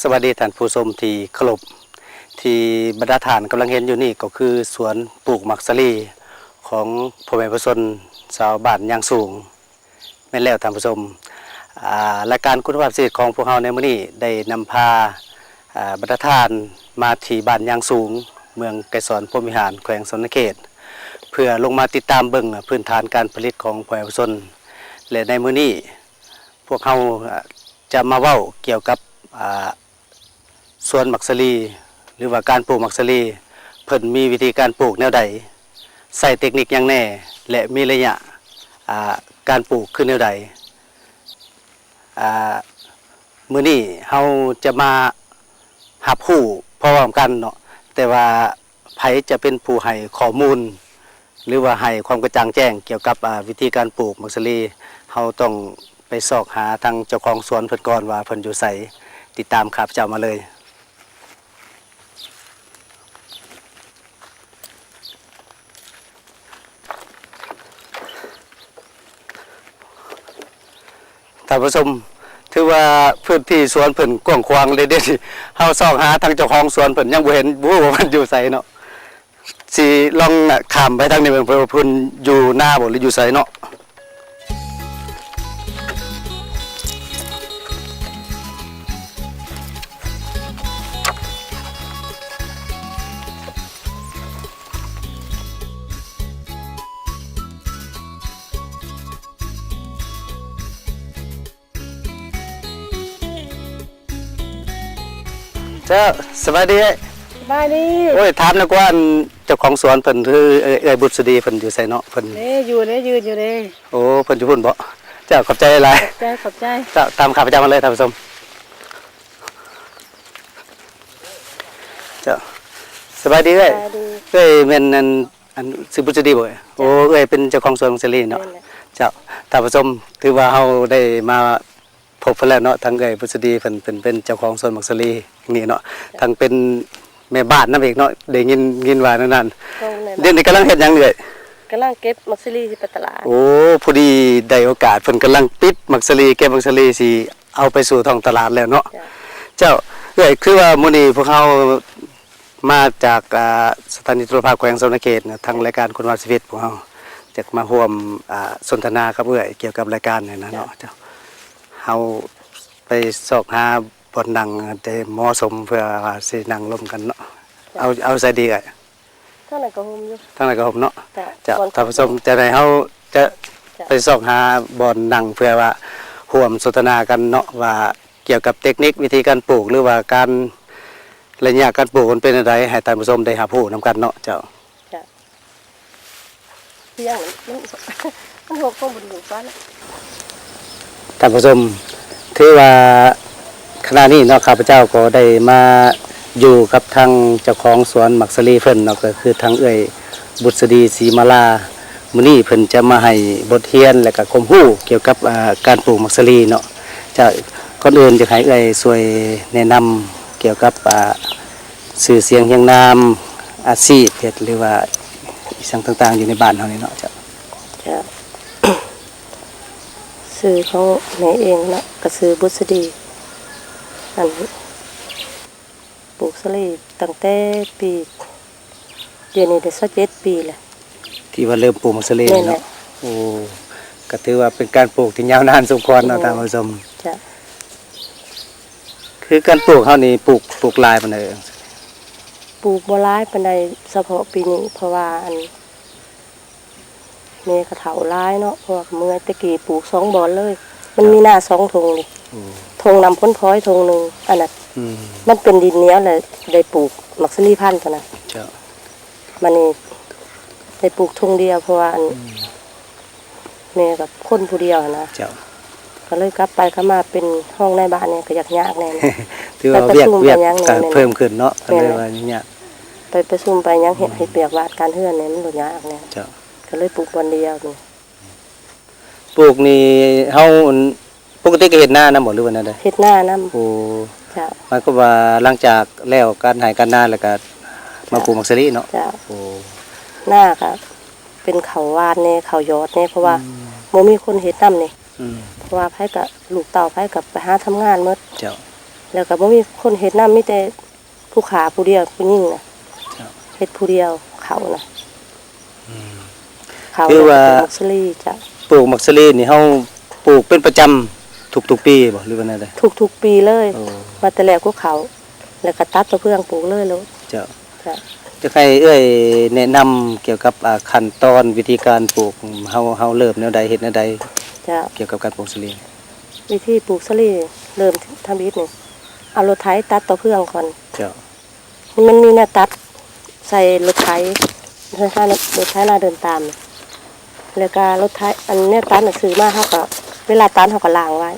ສະບາຍດີທ່ານຜູ້ຊົມທີ່ເຄົາລົບ, ທີ່ບັນດາທ່ານກຳລັງເຫັນຢູ່ນີ້ກໍຄືສວນປູກໝາກສາລີຂອງພໍ່ແມ່ປະຊາຊົນຊາວບ້ານຍາງສູງ. ແມ່ນແລ້ວທ່ານຜູ້ຊົມ, ອາ, ລາຍການຄຸນນະພາບຊີວິດຂອງພວກເຮົາໃນມື້ນີ້ໄດ້ນຳພາ, ອາ, ບັນດາທ່ານມາທີ່ບ້ານຍາງສູງ, ເມືອງໄກສອນ ພົມວິຫານ ແຂວງສະຫວັນນະເຂດ ເພື່ອລົງມາຕິດຕາມເບິ່ງພື້ນຖານການຜະລິດຂອງພໍ່ແມ່ປະຊາຊົນ ແລະ ໃນມື້ນີ້ ພວກເຮົາ ອາ ຈະມາເວົ້າກ່ຽວກັບ ອາ ສວນໝາກສາລີ ຫຼືວ່າການປູກໝາກສາລີ, ເພິ່ນມີວິທີການປູກແນວໃດ, ໃຊ້ເຕັກນິກຫຍັງແດ່ ແລະ ມີໄລຍະ ອາ ການປູກຄືແນວໃດ. ອາ ມື້ນີ້ເຮົາຈະມາຮັບຮູ້ພ້ອມກັນເນາະ, ແຕ່ວ່າ ໃຜຈະເປັນຜູ້ໃຫ້ຂໍ້ມູນ ຫຼືວ່າໃຫ້ຄວາມກະຈ່າງແຈ້ງກ່ຽວກັບ ອາ ວິທີການປູກໝາກສາລີ, ເຮົາຕ້ອງໄປຊອກຫາທາງເຈົ້າຂອງສວນເພິ່ນກ່ອນວ່າເພິ່ນຢູ່ໃສ. ຕິດຕາມຂ້າພະເຈົ້າມາເລີຍ. ທ່ານຜູ້ຊົມ, ຖືວ່າພື້ນທີ່ສວນເພິ່ນກວ້າງຂວາງເດ, ເຮົາຊອກຫາທາງເຈົ້າຂອງສວນເພິ່ນຍັງບໍ່ເຫັນ, ບໍ່ຮູ້ວ່າເພິ່ນຢູ່ໃສເນາະ. ຊິລອງຂ້າມໄປທາງນີ້ເບິ່ງ ເພິ່ນຢູ່ນາບໍ່ ຫຼືຢູ່ໃສເນາະ. ເຈົ້າ, ສະບາຍດີເອື້ອຍ. ສະບາຍດີ. ໂອ້ຍ, ຖາມແດ່ກວ່າ ອັນ ເຈົ້າຂອງສວນເພິ່ນ ຄືເອື້ອຍ ເອື້ອຍບຸດສະດີ ເພິ່ນຢູ່ໃສເນາະ? ເພິ່ນ ເດ້ ຢູ່ເດ້ ຢືນຢູ່ເດ້. ໂອ້ ເພິ່ນຢູ່ພຸ້ນບໍ? ເຈົ້າ, ຂອບໃຈຫຼາຍ. ຂອບໃຈ, ຂອບໃຈ. ເຈົ້າ, ຕາມຂ້າພະເຈົ້າມາເລີຍທ່ານຜູ້ຊົມ. ເຈົ້າ, ສະບາຍດີເອື້ອຍ. ສະບາຍດີ. ເອື້ອຍແມ່ນ ອັນ ອັນ ຊື່ບຸດສະດີບໍ? ເຈົ້າ. ໂອ້ ເອື້ອຍເປັນເຈົ້າຂອງສວນໝາກສາລີເນາະ? ແມ່ນແຫຼະ. ເຈົ້າ, ທ່ານຜູ້ຊົມ, ຖືວ່າເຮົາໄດ້ມາ ພົບເພິ່ນແລ້ວເນາະ, ທັງເອື້ອຍບຸດສະດີເພິ່ນ ເພິ່ນເປັນເຈົ້າຂອງສວນໝາກສາລີນີ້ເນາະ, ເຈົ້າ. ທັງເປັນແມ່ບ້ານນຳອີກເນາະ, ໄດ້ຍິນ ຍິນວ່າແນວນັ້ນ. ແມ່ນແຫຼະ. ດຽວນີ້ກຳລັງເຮັດຫຍັງເອື້ອຍ? ກຳລັງເກັບໝາກສາລີຊິໄປຕະຫຼາດ. ໂອ້ ພໍດີໄດ້ໂອກາດ, ເພິ່ນກຳລັງປິດໝາກສາລີ, ເກັບໝາກສາລີຊິເອົາໄປສູ່ທ້ອງຕະຫຼາດແລ້ວເນາະ. ເຈົ້າ. ເຈົ້າ, ເອື້ອຍ, ຄືວ່າມື້ນີ້ພວກເຮົາ ມາຈາກ ອາ ສະຖານີໂທລະພາບແຂວງສະຫວັນນະເຂດນະ, ທາງລາຍການຄຸນນະພາບຊີວິດພວກເຮົາ ຈະມາຮ່ວມ ອາ ສົນທະນາກັບເອື້ອຍກ່ຽວກັບລາຍການນີ້ນະເນາະ. ເຈົ້າ. ເຈົ້າ. ເຮົາໄປຊອກຫາບ່ອນນັ່ງທີ່ເໝາະສົມເພື່ອວ່າຊິນັ່ງລົມກັນເນາະ. ເຈົ້າ. ເອົາ ເອົາໃສດີເອື້ອຍ? ທາງນັ້ນກໍຮົ່ມຢູ່. ທາງນັ້ນກໍຮົ່ມເນາະ. ເຈົ້າ. ເຈົ້າ. ທ່ານຜູ້ຊົມ, ຈະໃຫ້ເຮົາຈະ ເຈົ້າ. ໄປຊອກຫາບ່ອນນັ່ງເພື່ອວ່າຮ່ວມສົນທະນາກັນເນາະ, ວ່າ ກ່ຽວກັບເຕັກນິກວິທີການປູກ ຫຼືວ່າການ ໄລຍະການປູກມັນເປັນແນວໃດ ໃຫ້ທ່ານຜູ້ຊົມໄດ້ຮັບຮູ້ນຳກັນເນາະ. ເຈົ້າ. ເຈົ້າ. ມັນ ມັນຫົກຂອງບຸນຢູ່ຟ້ານະ. ທ່ານຜູ້ຊົມ, ຖືວ່າຂະນະນີ້ເນາະ, ຂ້າພະເຈົ້າກໍໄດ້ມາຢູ່ກັບທາງເຈົ້າຂອງສວນໝາກສາລີເພິ່ນເນາະ, ກໍຄືທາງເອື້ອຍ ບຸດສະດີ ສີມາລາ. ມື້ນີ້ເພິ່ນຈະມາໃຫ້ບົດຮຽນ ແລະ ກະຄວາມຮູ້ກ່ຽວກັບ ອາ ການປູກໝາກສາລີເນາະ. ຈະ ກ່ອນອື່ນຈະໃຫ້ເອື້ອຍຊ່ວຍແນະນຳກ່ຽວກັບ ອາ ຊື່ສຽງຮຽງນາມ, ອາຊີບເຮັດ ຫຼືວ່າອີ່ຫຍັງຕ່າງໆຢູ່ໃນບ້ານເຮົານີ້ເນາະ. ເຈົ້າ. ເຈົ້າ. ຊື່ຂອງແມ່ເອງເນາະ ກະຊື່ບຸດສະດີ. ອັນ ປູກສາລີຕັ້ງແຕ່ປີ ດຽວນີ້ໄດ້ຊາວເຈັດປີແລ້ວ ທີ່ວ່າເລີ່ມປູກໝາກສາລີ. ແມ່ນແຫຼະ. ເນາະ. ໂອ້ ກໍຖືວ່າເປັນການປູກທີ່ຍາວນານສົມຄວນເນາະ. ແມ່ນ. ທ່ານຜູ້ຊົມ. ເຈົ້າ. ຄືການປູກເຮົານີ້ ປູກ ປູກຫຼາຍປານໃດ? ປູກບໍ່ຫຼາຍປານໃດ ສະເພາະປີນີ້ ເພາະວ່າ ອັນ ແມ່ກໍເຖົ້າຫຼາຍເນາະ ເພາະວ່າເມື່ອແຕ່ກີ້ປູກສອງບ່ອນເລີຍ ມັນມີນາສອງທົ່ງເດ. ໂອ້ ທົ່ງນ້ຳຜົນພອຍທົ່ງໜຶ່ງ ອັນນັ້ນ. ອືມ ມັນເປັນດິນໜຽວ ແລ້ວໄດ້ປູກໝາກສາລີພັນຕົວນັ້ນ. ເຈົ້າ. ບາດນີ້ໄດ້ປູກທົ່ງດຽວ ເພາະວ່າ ອັນ ອືມ ແມ່ກັບຄົນຜູ້ດຽວຫັ້ນນະ. ເຈົ້າ. ກໍເລີຍກັບໄປກັບມາເປັນຮອງນາຍບ້ານນີ້ ກໍຢາກຍາກແດ່. ຖືວ່າວຽກ ວຽກກໍເພີ່ມຂຶ້ນເນາະ. ແມ່ນແຫຼະ. ກໍເລີຍວ່າຍາກ ໄປປະຊຸມໄປຫຍັງ ເຮັດ ອືມ ເຮັດວຽກວາດການເຮືອນນີ້ ມັນບໍ່ຍາກແດ່. ເຈົ້າ. ກໍເລີຍປູກບ່ອນດຽວນີ້. ປູກນີ້ເຮົາ ອັນ ປົກກະຕິກໍເຮັດນານຳບໍ່ ຫຼືວ່າແນວໃດ? ເຮັດນານຳ. ໂອ້ ເຈົ້າ. ໝາຍຄວາມວ່າຫຼັງຈາກແລ້ວການໄຮ່ການນາ ແລ້ວກໍມາ ເຈົ້າ ປູກໝາກສາລີເນາະ? ເຈົ້າ. ໂອ້ ນາກໍເປັນເຂົ້າຫວ່ານແດ່ ເຂົ້າຢອດແດ່ ເພາະວ່າ ອືມ ບໍ່ມີຄົນເຮັດນຳນີ້. ອືມ ເພາະວ່າໃຜກໍ ລູກເຕົ້າໃຜກໍໄປຫາທຳງານໝົດ. ເຈົ້າ. ແລ້ວກໍບໍ່ມີຄົນເຮັດນຳ ມີແຕ່ຜູ້ຂ້າຜູ້ດຽວ ຜູ້ຍິງນະ ເຮັດຜູ້ດຽວເຂົ້ານະ. ອືມ ເຂົ້າ ຖືວ່າ ແລ້ວກໍປູກໝາກສາລີ ເຈົ້າ. ປູກໝາກສາລີນີ້ ເຮົາປູກເປັນປະຈຳທຸກໆປີບໍ່ ຫຼືວ່າແນວໃດ? ທຸກໆປີເລີຍ. ໂອ້ ມາແຕ່ແລ້ວກໍເຂົ້າ ແລ້ວກໍຕັດຕໍ່ເຟືອງປູກເລີຍໂລດ. ເຈົ້າ. ເຈົ້າ. ຢາກໃຫ້ເອື້ອຍແນະນຳກ່ຽວກັບ ອ່າ ຂັ້ນຕອນ ວິທີການປູກ ເຮົາ ເຮົາເລີ່ມແນວໃດ ເຮັດແນວໃດ? ເຈົ້າ. ກ່ຽວກັບການປູກສາລີ. ວິທີປູກສາລີ ເລີ່ມທຳອິດນີ້ ເອົາລົດໄຖຕັດຕໍ່ເຟືອງກ່ອນ. ເຈົ້າ. ມັນມີແນວຕັດໃສ່ລົດໄຖ ລົດໄຖນາເດີນຕາມ ແລ້ວກະລົດໄຖ ອັນແນວຕັດນະ ຊື້ມາເຮົາກໍ ເວລາຕັດເຮົາກໍລ້າງໄວ້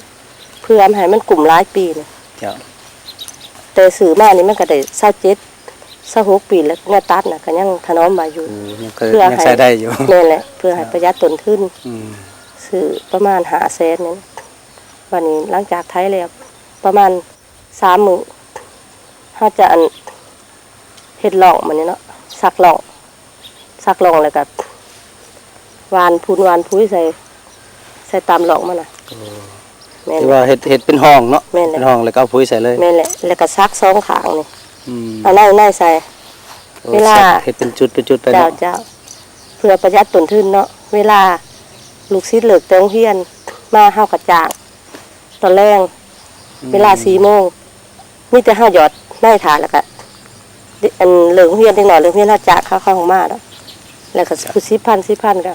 ເພື່ອໃຫ້ມັນກຸ້ມຫຼາຍປີນີ້. ເຈົ້າ. ແຕ່ຊື້ມານີ້ມັນກໍໄດ້ຊາວເຈັດ ຊາວຫົກປີແລ້ວ ແນວຕັດນະກໍຍັງຖະໜອມໄວ້ຢູ່. ໂອ້ ຍັງ ເພື່ອໃຫ້ ຍັງໃຊ້ໄດ້ຢູ່. ແມ່ນແຫຼະ ເພື່ອໃຫ້ປະຢັດຕົ້ນທຶນ. ອືມ. ຊື້ປະມານຫ້າແສນນີ້. ບັດນີ້ຫຼັງຈາກໄຖແລ້ວປະມານ ສາມມື້ ເຮົາຈະ ອັນ ເຮັດຮ່ອງມັນນີ້ເນາະ ສັກຮ່ອງ ສັກຮ່ອງແລ້ວກໍຫວ່ານຝຸ່ນຫວ່ານປຸຍໃສ່ ໃສ່ຕາມຮ່ອງມັນນະ. ໂອ້ ແມ່ນ ຖືວ່າເຮັດ ເຮັດເປັນຮ່ອງເນາະ. ແມ່ນແຫຼະ ເປັນຮ່ອງແລ້ວກໍເອົາປຸຍໃສ່ເລີຍ. ແມ່ນແຫຼະ ແລ້ວກໍສັກສອງຂ້າງນີ້. ອືມ. ເອົາໃນ ໃນໃສ່. ໂອ້ ເວລາ ສັກເຮັດເປັນຈຸດ ເປັນຈຸດໄປເນາະ. ເຈົ້າ ເຈົ້າ. ເພື່ອປະຢັດຕົ້ນທຶນເນາະ ເວລາລູກສິດເລີກແຕ່ໂຮງຮຽນມາ ເຮົາກໍຈ້າງ ຕອນແລງ ອືມ ເວລາສີ່ໂມງ ມີແຕ່ເຮົາຢອດໃນຖ້າ ແລ້ວກະ ອັນ ເລີກຮຽນ ເດັກນ້ອຍເລີກຮຽນ ເຮົາຈາກເຂົາເຂົ້າຫ້ອງມາດອກ ແລ້ວກະ ເຈົ້າ ຜູ້ສິບພັນ ສິບພັນ ກະ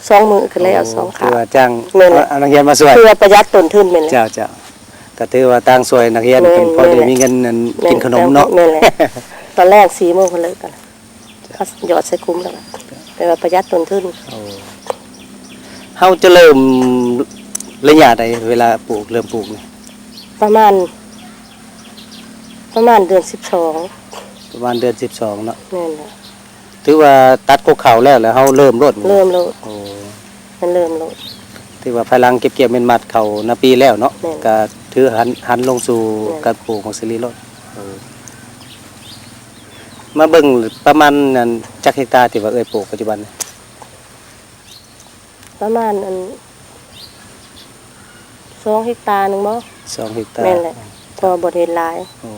ສອງມື້ກະແລ້ວ. ໂອ້ ສອງ ຄືວ່າຈ້າງ ແມ່ນແຫຼະ ເອົາ ເອົານັກຮຽນມາຊ່ວຍ ເພື່ອປະຢັດຕົ້ນທຶນ. ແມ່ນແຫຼະ. ເຈົ້າ ເຈົ້າ. ກະຖືວ່າຕ່າງຊ່ວຍນັກຮຽນ ແມ່ນ ເພິ່ນພໍໄດ້ ແມ່ນແຫຼະ ມີເງິນ ອັນ ແມ່ນ ກິນຂະໜົມເນາະ. ແມ່ນແຫຼະ. ຕອນແລງສີ່ໂມງເພິ່ນເລີກກັນ ເຮົາຢອດໃສ່ຂຸມແລ້ວ ແປວ່າປະຢັດຕົ້ນທຶນ. ໂອ້ ເຮົາຈະເລີ່ມໄລຍະໃດເວລາປູກ ເລີ່ມປູກນີ້? ປະມານ ປະມານເດືອນສິບສອງ. ປະມານເດືອນສິບສອງເນາະ. ແມ່ນແຫຼະ. ຖືວ່າຕັດກົກເຂົ້າແລ້ວ ແລ້ວເຮົາເລີ່ມໂລດ. ເລີ່ມໂລດ. ໂອ້ ແມ່ນເລີ່ມໂລດ. ຖືວ່າພາຍຫຼັງເກັບກ່ຽວແມ່ນມັດເຂົ້ານາປີແລ້ວເນາະ. ແມ່ນ. ກະຖືຫັນ ຫັນລົງສູ່ ແມ່ນ ການປູກໝາກສາລີໂລດ. ເອີ ມາເບິ່ງປະມານ ອັນ ຈັກເຮັກຕາທີ່ວ່າເອື້ອຍປູກປັດຈຸບັນນີ້? ປະມານ ອັນ ສອງເຮັກຕາໜຶ່ງບໍ? ສອງເຮັກຕາ. ແມ່ນແຫຼະ. ເພາະວ່າບໍ່ໄດ້ເຮັດຫຼາຍ. ໂອ້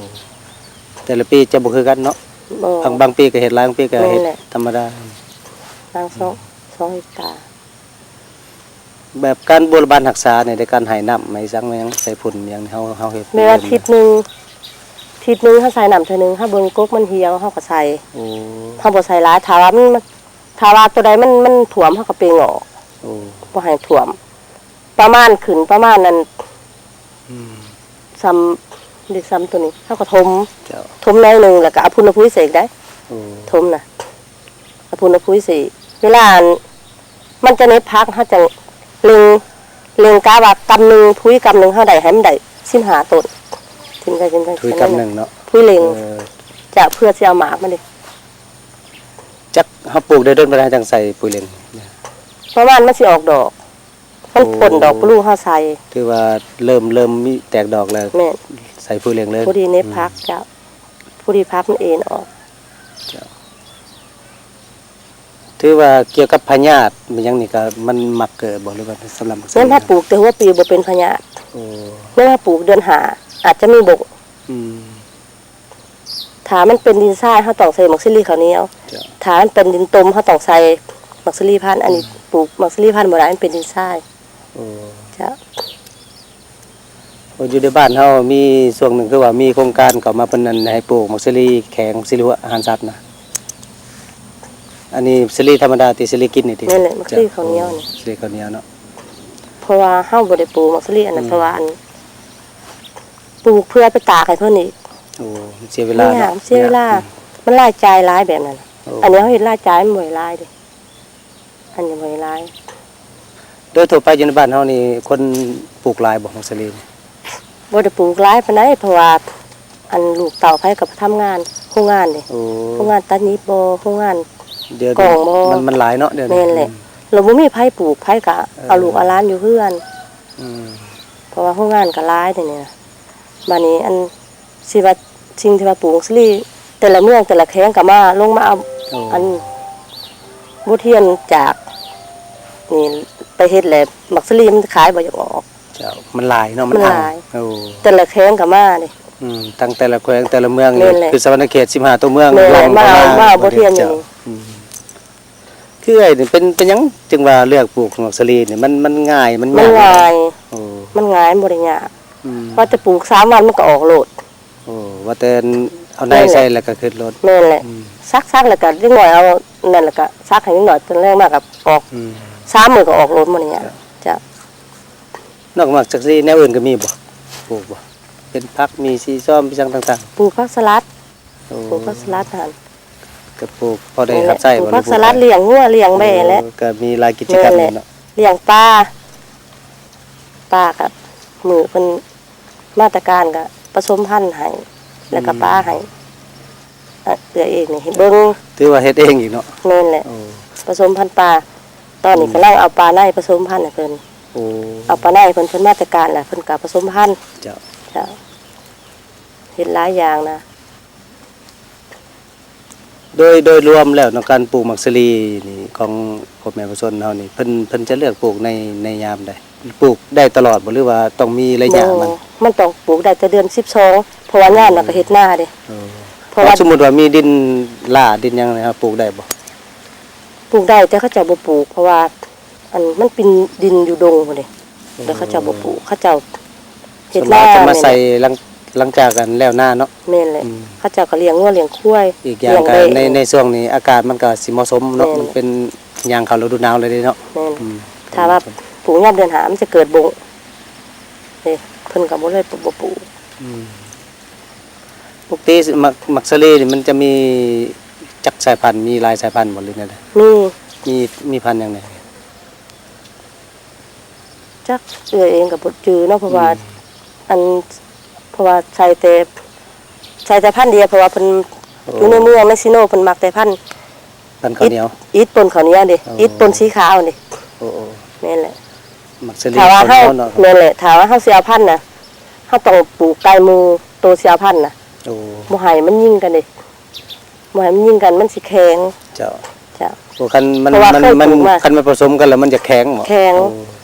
ແຕ່ລະປີຈະບໍ່ຄືກັນເນາະ. ບໍ່ ບາງ ບາງປີກໍເຮັດຫຼາຍ ບາງປີກໍເຮັດ ແມ່ນແຫຼະ ທຳມະດາ. ບາງ ສອງ ສອງເຮັກຕາ. ແບບການບົວລະບັດຮັກສານີ້ ໃນການໃຫ້ນ້ຳ ໃຫ້ສັງ ໃຫ້ຫຍັງ ໃສ່ຝຸ່ນຫຍັງ ເຮົາ ເຮົາເຮັດ ແມ່ນວ່າທິດໜຶ່ງ ທິດໜຶ່ງເຮົາໃສ່ນ້ຳເທື່ອໜຶ່ງ ເຮົາເບິ່ງກົກມັນຫ່ຽວ ເຮົາກໍໃສ່. ໂອ້ ເຮົາບໍ່ໃສ່ຫຼາຍ ຖ້າວ່າມັນ ຖ້າວ່າໂຕໃດມັນ ມັນຖ້ວມ ເຮົາກໍເປັ່ງອອກ. ໂອ້ ບໍ່ໃຫ້ຖ້ວມ ປະມານຂຶ້ນປະມານນັ້ນ ອືມ ສ່ຳ ເດ ສ່ຳໂຕນີ້ ເຮົາກໍຖົມ. ເຈົ້າ. ຖົມໜ້ອຍໜຶ່ງ ແລ້ວກໍເອົາຝຸ່ນເອົາປຸຍໃສ່ອີກໄດ໋. ໂອ້ ຖົມນະ ເອົາຝຸ່ນເອົາປຸຍໃສ່. ເວລາ ອັນ ມັນຈະເໜັບຜັກ ເຮົາຈັ່ງເລັ່ງ ເລັ່ງກະວ່າກຳໜຶ່ງ ປຸຍກຳໜຶ່ງ ເຮົາໄດ້ ໃຫ້ມັນໄດ້ສິບຫ້າຕົ້ນ. ຖິ້ມໃສ່ ຖິ້ມໃສ່ ປຸຍກຳໜຶ່ງເນາະ. ປຸຍເລັ່ງ. ເອີ ຈະເພື່ອຊິເອົາໝາກມັນເດ. ຈັກເຮົາປູກໄດ້ດົນປານໃດຈັ່ງໃສ່ປຸຍເລັ່ງ? ປະມານມັນຊິອອກດອກ ມັນ ໂອ້ ພົ້ນດອກບລູເຮົາໃສ່. ຖືວ່າເລີ່ມ ເລີ່ມມີແຕກດອກແລ້ວ. ແມ່ນ. ໃສ່ປຸຍເລັ່ງເລີຍ. ພໍດີເໜັບ ອືມ ຜັກ ເຈົ້າ. ພໍດີຜັກມັນເອັນອອກ. ເຈົ້າ. ຖືວ່າກ່ຽວກັບພະຍາດແມ່ນຫຍັງນີ້ ກໍມັນມັກເກີດບໍ່ ຫຼືວ່າສຳລັບໝາກສາລີ? ແມ່ນ ຖ້າປູກແຕ່ຫົວປີບໍ່ເປັນພະຍາດ. ໂອ້ ແມ່ນ ຖ້າປູກເດືອນຫ້າອາດຈະມີບົກ. ອືມ. ຖ້າມັນເປັນດິນຊາຍ ເຮົາຕ້ອງໃສ່ໝາກສາລີເຂົ້າໜຽວ. ເຈົ້າ. ຖ້າມັນເປັນດິນຕົມ ເຮົາຕ້ອງໃສ່ໝາກສາລີພັນ. ອັນນີ້ ອືມ ປູກໝາກສາລີພັນບໍ່ໄດ້ ມັນເປັນດິນຊາຍ. ໂອ້ ເຈົ້າ. ໂອ້ ຢູ່ໃນບ້ານເຮົາມີຊ່ວງໜຶ່ງ ຄືວ່າມີໂຄງການເຂົ້າມາ ເພິ່ນ ອັນ ໃຫ້ປູກໝາກສາລີແຂງ ໝາກສາລີອາຫານສັດນະ. ອັນນີ້ສາລີທຳມະດາຕິ ສາລີກິນນີ້ຕິ? ແມ່ນແຫຼະ ໝາກສາລີເຂົ້າໜຽວນີ້. ໂອ້ ສາລີເຂົ້າໜຽວເນາະ. ເພາະວ່າເຮົາບໍ່ໄດ້ປູກໝາກສາລີອັນນັ້ນ ອືມ ເພາະວ່າ ອັນ ປູກເພື່ອໄປຕາກໃຫ້ເພິ່ນອີກ. ໂອ້ ມັນເສຍເວລາເນາະ. ມັນເສຍເວລາ. ອືມ ມັນລາຍຈ່າຍຫຼາຍແບບນັ້ນ. ໂອ້ ອັນນີ້ເຮົາເຮັດລາຍຈ່າຍມັນບໍ່ໄດ້ຫຼາຍເດ້. ອັນນີ້ບໍ່ໄດ້ຫຼາຍ. ໂດຍທົ່ວໄປຢູ່ໃນບ້ານເຮົານີ້ ຄົນປູກຫຼາຍບໍ່ ໝາກສາລີ? ບໍ່ໄດ້ປູກຫຼາຍປານໃດ ເພາະວ່າ ອັນ ລູກເຕົ້າໃຜກໍໄປທຳງານໂຮງງານເດ້. ໂອ້ ໂຮງງານຕັດຫຍິບບໍ ໂຮງງານ ດຽວນີ້ ກ້ອງບໍ ມັນ ມັນຫຼາຍເນາະດຽວນີ້. ແມ່ນແຫຼະ. ອືມ ແລ້ວບໍ່ມີໃຜປູກ ໃຜກໍ ເອີ ເອົາລູກເອົາຫຼານຢູ່ເຮືອນ. ອືມ ເພາະວ່າໂຮງງານກໍຫຼາຍດຽວນີ້ນະ. ບາດນີ້ ອັນ ຊິວ່າ ສິ່ງທີ່ວ່າປູກໝາກສາລີ ແຕ່ລະເມືອງແຕ່ລະແຂວງກໍມາ ລົງມາເອົາ ໂອ້ ອັນ ບົດຮຽນຈາກນີ້ໄປເຮັດ ແລ້ວໝາກສາລີມັນຂາຍບໍ່ຢາກອອກ. ເຈົ້າ ມັນຫຼາຍເນາະ ມັນ ມັນ ເອົາ ຫຼາຍ ໂອ້ ແຕ່ລະແຂວງກໍມາເດ້ ອືມ ຕັ້ງແຕ່ລະແຂວງແຕ່ລະເມືອງ ແມ່ນແຫຼະ ຄືສະຫວັນນະເຂດສິບຫ້າຕົວເມືອງ ແມ່ນແຫຼະ ມາເອົາ ມາເອົາບົດຮຽນຢູ່ນີ້ ອືມ ຄືເອື້ອຍນີ້ເປັນ ເປັນຫຍັງຈຶ່ງວ່າເລືອກປູກໝາກສາລີນີ້ ມັນ ມັນງ່າຍ ມັນ ມັນງ່າຍ ມັນງ່າຍ ໂອ້ ມັນງ່າຍ ມັນບໍ່ໄດ້ຍາກ ອືມ ວ່າແຕ່ປູກສາມວັນມັນກໍອອກໂລດ ໂອ້ ວ່າແຕ່ເອົາໃນໃສ່ແລ້ວກໍຂຶ້ນໂລດ ແມ່ນແຫຼະ ອືມ ສັກໆ ແລ້ວກໍເດັກນ້ອຍເອົານັ້ນ ແລ້ວກໍສັກໃຫ້ເດັກນ້ອຍ ຕອນແລງມາກໍອອກ ອືມ ສາມມື້ກໍອອກໂລດ ມື້ນີ້ ເຈົ້າ ເຈົ້າ ນອກໝາກສາລີແນວອື່ນກໍມີບໍ່? ປູກບໍ່? ເປັນຜັກ ມີຊີຊອມ ມີຫຍັງຕ່າງໆ ປູກຜັກສະຫຼັດ ໂອ້ ປູກຜັກສະຫຼັດຫັ້ນ ກໍປູກພໍໄດ້ຮັບໃຊ້ ປູກຜັກສະຫຼັດ ລ້ຽງງົວ ລ້ຽງແບ້ແຫຼະ ກໍມີຫຼາຍກິດຈະກຳເນາະ ລ້ຽງປາ ປາກໍມື້ເພິ່ນມາແຕ່ການກໍປະສົມພັນໃຫ້ ແລ້ວກໍປາໃຫ້ ອາ ເອື້ອຍເອງນີ້ເຮັດເບິ່ງ ຖືວ່າເຮັດເອງອີກເນາະ ແມ່ນແຫຼະ ໂອ້ ປະສົມພັນປາ ຕອນນີ້ ອືມ ກຳລັງເອົາປາໄນປະສົມພັນໃຫ້ເພິ່ນ ໂອ້ ເອົາປາໄນເພິ່ນ ເພິ່ນມາແຕ່ການແລ້ວ ເພິ່ນກໍປະສົມພັນ ເຈົ້າ ເຈົ້າ ເຮັດຫຼາຍຢ່າງນະ ໂດຍ ໂດຍລວມແລ້ວເນາະ ການປູກໝາກສາລີນີ້ຂອງພໍ່ແມ່ປະຊາຊົນເຮົານີ້ ເພິ່ນ ເພິ່ນຈະເລືອກປູກໃນ ໃນຍາມໃດ? ປູກໄດ້ຕະຫຼອດບໍ່ ຫຼືວ່າຕ້ອງມີໄລຍະມັນ? ບໍ່ ມັນຕ້ອງປູກໄດ້ແຕ່ເດືອນສິບສອງ ເພາະວ່າຍາມນັ້ນກໍເຮັດນາເດ້ ເອີ ເພາະວ່າ ສົມມຸດວ່າມີດິນຫຼ້າດິນຫຍັງນີ້ ເຮົາປູກໄດ້ບໍ່? ປູກໄດ້ ແຕ່ເຂົາເຈົ້າບໍ່ປູກ ເພາະວ່າ ອັນ ມັນເປັນດິນຢູ່ດົງພຸ້ນເດ້ ແລ້ວເຂົາເຈົ້າບໍ່ປູກ ເຂົາເຈົ້າເຮັດນາ ສ່ວນຫຼາຍຈະມາໃສ່ ແມ່ນແຫຼະ ຫຼັງ ຫຼັງຈາກ ອັນ ແລ້ວນາເນາະ ແມ່ນແຫຼະ ອືມ ເຂົາເຈົ້າກໍລ້ຽງງົວລ້ຽງຄວາຍ ອີກຢ່າງກໍ ລ້ຽງແບ້ ໃນ ໃນຊ່ວງນີ້ອາກາດມັນກໍຊິເໝາະສົມເນາະ ແມ່ນແຫຼະ ມັນເປັນຍ່າງເຂົ້າລະດູໜາວແລ້ວເດ້ເນາະ ແມ່ນ ອືມ ຖ້າວ່າປູກຍາມເດືອນຫ້າມັນຈະເກີດບົ້ງເດ້ ເພິ່ນກໍບໍ່ເລີຍ ບໍ່ ບໍ່ປູກ ອືມ ປົກກະຕິໝາກ ໝາກສາລີນີ້ມັນຈະມີຈັກສາຍພັນ ມີຫຼາຍສາຍພັນບໍ່ ຫຼືແນວໃດ? ມີ ມີ ມີພັນຫຍັງແດ່? ຈັກ ເອື້ອຍເອງກໍບໍ່ຈື່ເນາະ ເພາະວ່າ ອືມ ອັນ ເພາະວ່າໃສ່ແຕ່ ໃສ່ແຕ່ພັນດຽວ ເພາະວ່າເພິ່ນ ໂອ້ ຢູ່ໃນເມືອງ ໃນຊີໂນ ເພິ່ນມັກແຕ່ພັນ ພັນເຂົ້າໜຽວ ອິດ ອິດປົ່ນເຂົ້າໜຽວເດ້ ອໍ ອິດປົ່ນສີຂາວເດ້ ໂອ້ ໂອ້ ແມ່ນແຫຼະ ໝາກສາລີ ຖ້າວ່າເຮົາ ເຂົ້າໜຽວເນາະ ແມ່ນແຫຼະ ຖ້າວ່າເຮົາຊິເອົາພັນນະ ເຮົາຕ້ອງປູກໄກໝູ່ໂຕຊິເອົາພັນນະ ໂອ້ ບໍ່ໃຫ້ມັນຍິງກັນເດ້ ບໍ່ໃຫ້ມັນຍິງກັນ ມັນຊິແຂງ ເຈົ້າ ເຈົ້າ ໂອ້ ຄັນມັນ ເພາະວ່າ ມັນ ເຄີຍ ມັນ ປູກມາ ຄັນມັນປະສົມກັນແລ້ວມັນຈະແຂງບໍ? ແຂງ ໂອ້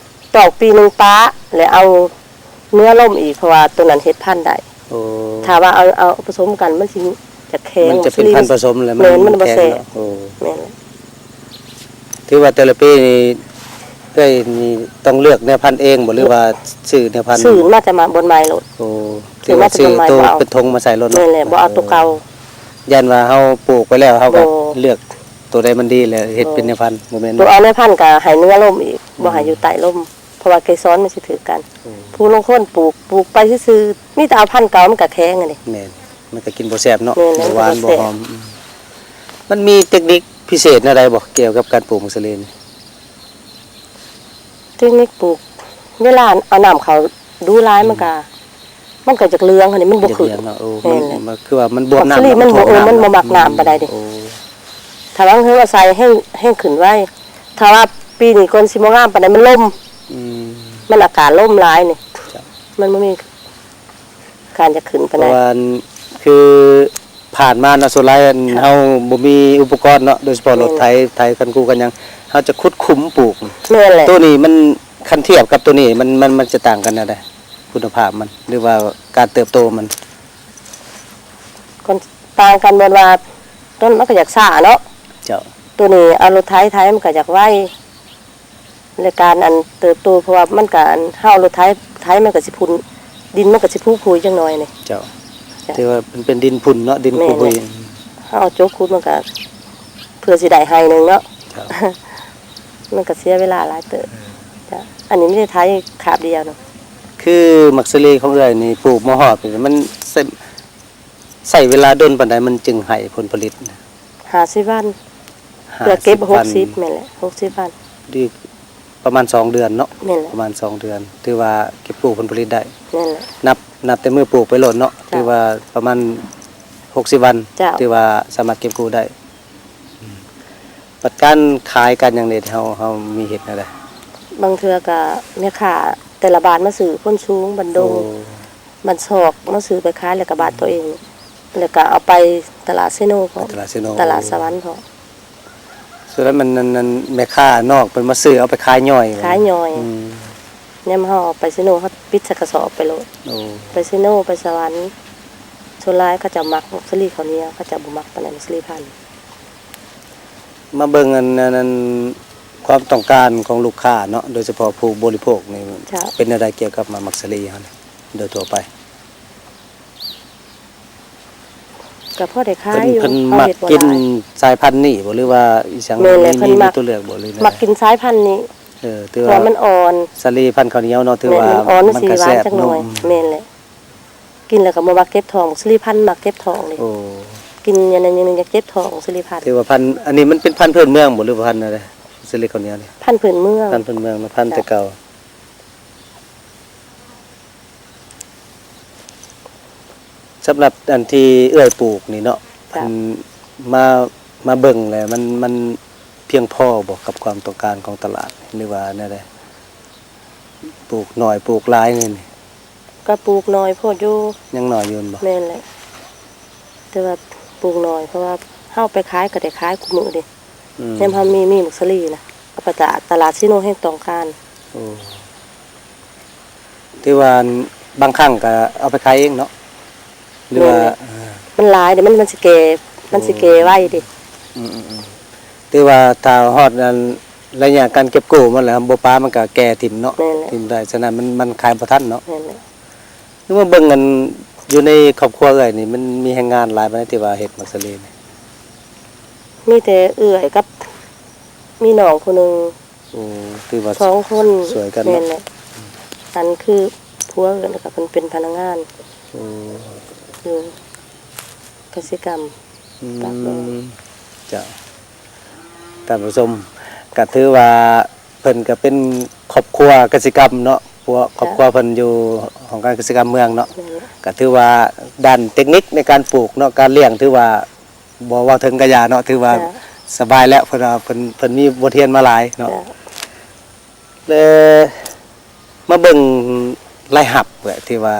ຕອກປີໜຶ່ງປະ ແລ້ວເອົາເນື້ອລົມອີກ ເພາະວ່າໂຕນັ້ນເຮັດພັນໄດ້ ໂອ້ ຖ້າວ່າເອົາ ເອົາປະສົມກັນ ມັນຊິຈະແຂງ ມັນຈະເປັນພັນປະສົມແລ້ວ ແມ່ນ ມັນ ມັນບໍ່ແຂງ ແຊບ ເນາະ ໂອ້ ແມ່ນແຫຼະ ຖືວ່າແຕ່ລະປີນີ້ ເອື້ອຍນີ້ຕ້ອງເລືອກແນວພັນເອງບໍ່ ຫຼືວ່າຊື້ແນວພັນ? ຊື້ມາແຕ່ມາບ່ອນໃໝ່ໂລດ ໂອ້ ຖືວ່າຊື້ໂຕເປັນຖົງມາໃສ່ໂລດເນາະ ແມ່ນແຫຼະ ບໍ່ເອົາໂຕເກົ່າ ຢ້ານວ່າເຮົາປູກໄປແລ້ວ ເຮົາກໍ ບໍ່ ເລືອກໂຕໃດມັນດີແລ້ວເຮັດເປັນແນວພັນ ບໍ່ແມ່ນ ບໍ່ເອົາແນວພັນກໍໃຫ້ເນື້ອລົມອີກ ອືມ ບໍ່ໃຫ້ຢູ່ໃຕ້ລົມ ເພາະວ່າເກສອນມັນຊິຖືກກັນ ໂອ້ ຜູ້ລາງຄົນປູກ ປູກໄປຊື່ໆ ມີແຕ່ເອົາພັນເກົ່າ ມັນກໍແຂງຫັ້ນເດ້ ແມ່ນ ມັນກໍກິນບໍ່ແຊບເນາະ ແມ່ນແຫຼະ ບໍ່ຫວານ ມັນບໍ່ແຊບ ບໍ່ຫອມ ອືມ ມັນມີເຕັກນິກພິເສດແນວໃດບໍ່ ກ່ຽວກັບການປູກໝາກສາລີນີ້? ເຕັກນິກປູກ ເວລາເອົານ້ຳເຂົ້າດູຫຼາຍ ອືມ ມັນກະ ມັນກະຈະເຫຼືອງຫັ້ນນີ້ ມັນບໍ່ຂຶ້ນ ຈະເຫຼືອງເນາະ ໂອ້ ແມ່ນແຫຼະ ມັນ ມັນຄືວ່າມັນບວມນ້ຳ ມັນບໍ່ ເອີ ມັນບໍ່ມັກນ້ຳປານໃດເດ້ ໂອ້ ຖ້າວ່າເຮົາໃສ່ແຮງ ແຮງຂຶ້ນໄວ ຖ້າວ່າປີນີ້ກ່ອນຊິບໍ່ງາມປານໃດ ມັນລົມ ອືມ ມັນອາກາດລົມຫຼາຍນີ້ ເຈົ້າ ມັນບໍ່ມີ ການຈະຂຶ້ນປານໃດ ເພາະວ່າ ອັນ ຄືຜ່ານມາເນາະ ສ່ວນຫຼາຍ ອັນ ເຮົາບໍ່ມີອຸປະກອນເນາະ ໂດຍສະເພາະ ແມ່ນ ລົດໄຖ ໄຖຄັນກູກັນຫຍັງ ເຮົາຈະຂຸດຂຸມປູກ ແມ່ນແຫຼະ ໂຕນີ້ມັນ ຄັນທຽບກັບໂຕນີ້ ມັນ ມັນ ມັນຈະຕ່າງກັນແນວໃດ ຄຸນນະພາບມັນ ຫຼືວ່າການເຕີບໂຕມັນ? ກໍຕ່າງກັນໝົດວ່າ ໂຕນັ້ນມັນກໍຢາກຊ້າເນາະ ເຈົ້າ ໂຕນີ້ເອົາລົດໄຖໄຖມັນກໍຢາກໄວ ແລະ ການ ອັນ ເຕີບໂຕ ເພາະວ່າມັນກະ ອັນ ເຮົາເອົາລົດໄຖ ໄຖມັນກະຊິພຸ້ນ ດິນມັນກະຊິຜຸຜຸຍຈັກໜ່ອຍນີ້ ເຈົ້າ ເຈົ້າ ຖືວ່າມັນເປັນດິນພຸ້ນເນາະ ດິນ ແມ່ນ ຂຸຍ ເຮົາເອົາໂຈກຂຸດມັນກະ ເພື່ອຊິໄດ້ໄຮ່ໜຶ່ງເນາະ ເຈົ້າ ມັນກະເສຍເວລາຫຼາຍເຕີບ ເອີ ເຈົ້າ ອັນນີ້ມີແຕ່ໄຖຄາບດຽວເນາະ ຄືໝາກສາລີຂອງເອື້ອຍນີ້ ປູກມາຮອດນີ້ ມັນ ໃຊ້ເວລາດົນປານໃດມັນຈຶ່ງໃຫ້ຜົນຜະລິດ? ຫ້າສິບວັນ ຫ້າສິບວັນ ເພື່ອເກັບຫົກສິບ ແມ່ນແຫຼະ ຫົກສິບວັນ ດີ ປະມານສອງເດືອນເນາະ ແມ່ນແຫຼະ ປະມານສອງເດືອນ ຖືວ່າເກັບກູ້ຜົນຜະລິດໄດ້ ແມ່ນແຫຼະ ນັບ ນັບແຕ່ມື້ປູກໄປໂລດເນາະ ເຈົ້າ ຖືວ່າປະມານຫົກສິບວັນ ເຈົ້າ ຖືວ່າສາມາດເກັບກູ້ໄດ້ ອືມ ບັດການຂາຍການຫຍັງນີ້ ເຮົາ ເຮົາມີເຮັດແນວໃດ? ບາງເທື່ອກະແມ່ຄ້າແຕ່ລະບ້ານມາຊື້ ໂພນສູງ ບ້ານດົງ ໂອ້ ບ້ານຊອກ ມາຊື້ໄປຂາຍ ແລ້ວກໍບ້ານຕົວເອງ ແລ້ວກໍເອົາໄປຕະຫຼາດເຊໂນພ້ອມ ຕະຫຼາດເຊໂນ ຕະຫຼາດສະຫວັນພ້ອມ ສ່ວນຫຼາຍມັນ ອັນ ອັນ ແມ່ຄ້ານອກເພິ່ນມາຊື້ເອົາໄປຂາຍຍ່ອຍ ຂາຍຍ່ອຍ ອືມ ຍາມເຮົາເອົາໄປເຊໂນ ເຮົາປິດໃສ່ກະສອບໄປໂລດ. ໂອ້ ໄປເຊໂນ ໄປສະຫວັນ ສ່ວນຫຼາຍເຂົາເຈົ້າມັກໝາກສາລີເຂົ້າໜຽວ ເຂົາເຈົ້າບໍ່ມັກປານໃດໝາກສາລີພັນ. ມາເບິ່ງອັນ ອັນ ອັນ ຄວາມຕ້ອງການຂອງລູກຄ້າເນາະ ໂດຍສະເພາະຜູ້ບໍລິໂພກນີ້ ເຈົ້າ ເປັນແນວໃດກ່ຽວກັບໝາກສາລີເຮົານີ້ໂດຍທົ່ວໄປ? ກໍພໍໄດ້ຂາຍຢູ່ ເພິ່ນ ເພິ່ນມັກກິນສາຍພັນນີ້ບໍ່ ຫຼືວ່າອີ່ຫຍັງ? ແມ່ນແຫຼະ ມີ ເພິ່ນ ມີ ມີ ມັກ ຕົວເລືອກບໍ່ ຫຼືແນວໃດ? ມັກກິນສາຍພັນນີ້. ເອີ ຖືວ່າ ເພາະວ່າມັນອ່ອນ ສາລີພັນເຂົ້າໜຽວເນາະ ຖືວ່າ ແມ່ນ ມັນອ່ອນ ມັນກໍແຊບ ມັນຊິຫວານຈັກໜ້ອຍ ເນາະ. ອືມ ແມ່ນແຫຼະ ກິນແລ້ວກໍບໍ່ມັກເຈັບທ້ອງ ສາລີພັນມັກເຈັບທ້ອງເດ້. ໂອ້ ກິນຢ່າງໃດຢ່າງໜຶ່ງຢາກເຈັບທ້ອງ ສາລີພັນ. ຖືວ່າພັນ ອັນນີ້ມັນເປັນພັນພື້ນເມືອງບໍ່ ຫຼືວ່າພັນແນວໃດ ສາລີເຂົ້າໜຽວນີ້? ພັນພື້ນເມືອງ ພັນພື້ນເມືອງເນາະ ພັນແຕ່ເກົ່າ. ເຈົ້າ ສຳລັບອັນທີ່ເອື້ອຍປູກນີ້ເນາະ ເຈົ້າ ອັນ ມາ ມາເບິ່ງແລ້ວ ມັນ ມັນພຽງພໍບໍ່ກັບຄວາມຕ້ອງການຂອງຕະຫຼາດ ຫຼືວ່າແນວໃດ? ປູກໜ້ອຍ ປູກຫຼາຍນີ້ ກໍປູກໜ້ອຍໂພດຢູ່. ຍັງໜ້ອຍຢູ່ແມ່ນບໍ່? ແມ່ນແຫຼະ ແຕ່ວ່າປູກໜ້ອຍ ເພາະວ່າເຮົາໄປຂາຍກໍໄດ້ຂາຍຄູ່ມື້ເດ້. ອືມ ຍາມເຮົາມີ ມີໝາກສາລີນະ ເອົາໄປຕະຫຼາດ ຕະຫຼາດເຊໂນແຮ່ງຕ້ອງການ. ໂອ້ ຖືວ່າບາງຄັ້ງກໍເອົາໄປຂາຍເອງເນາະ ຫຼືວ່າ? ແມ່ນແຫຼະ ເອີ ມັນຫຼາຍເດ້ ມັນ ມັນຊິແກ່ ມັນຊິແກ່ໄວເດ້. ອືມໆໆ ຖືວ່າຖ້າຮອດອັນໄລຍະການເກັບກູ້ມັນແລ້ວ ບໍ່ປາມັນກໍແກ່ຖິ້ມເນາະ. ແມ່ນແຫຼະ ຖິ້ມໄດ້ ສະນັ້ນມັນ ມັນຂາຍບໍ່ທັນເນາະ. ແມ່ນແຫຼະ ຄືມາເບິ່ງອັນຢູ່ໃນຄອບຄົວເອື້ອຍນີ້ ມັນມີແຮງງານຫຼາຍປານໃດທີ່ວ່າເຮັດໝາກສາລີນີ້? ມີແຕ່ເອື້ອຍກັບມີນ້ອງຜູ້ໜຶ່ງ. ໂອ້ ຖືວ່າສອງຄົນ ຊ່ວຍກັນເນາະ. ແມ່ນແຫຼະ ອັນຄືຜົວເອື້ອຍກໍເພິ່ນເປັນພະນັກງານ ໂອ້ ຢູ່ກະສິກຳ ອືມ ປາກແບງ. ເຈົ້າ ທ່ານຜູ້ຊົມ ກໍຖືວ່າເພິ່ນກໍເປັນຄອບຄົວກະສິກຳເນາະ ພວກ ເຈົ້າ ຄອບຄົວເພິ່ນຢູ່ຫ້ອງການກະສິກຳເມືອງເນາະ. ແມ່ນແຫຼະ ກໍຖືວ່າດ້ານເຕັກນິກໃນການປູກເນາະ ການລ້ຽງ ຖືວ່າບໍ່ເວົ້າເຖິງກະຢ່າເນາະ ຖືວ່າ ເຈົ້າ ສະບາຍແລ້ວ ເພິ່ນວ່າເພິ່ນ ເພິ່ນມີບົດຮຽນມາຫຼາຍເນາະ. ເຈົ້າ ແລະ ມາເບິ່ງລາຍຮັບເອື້ອຍ ທີ່ວ່າ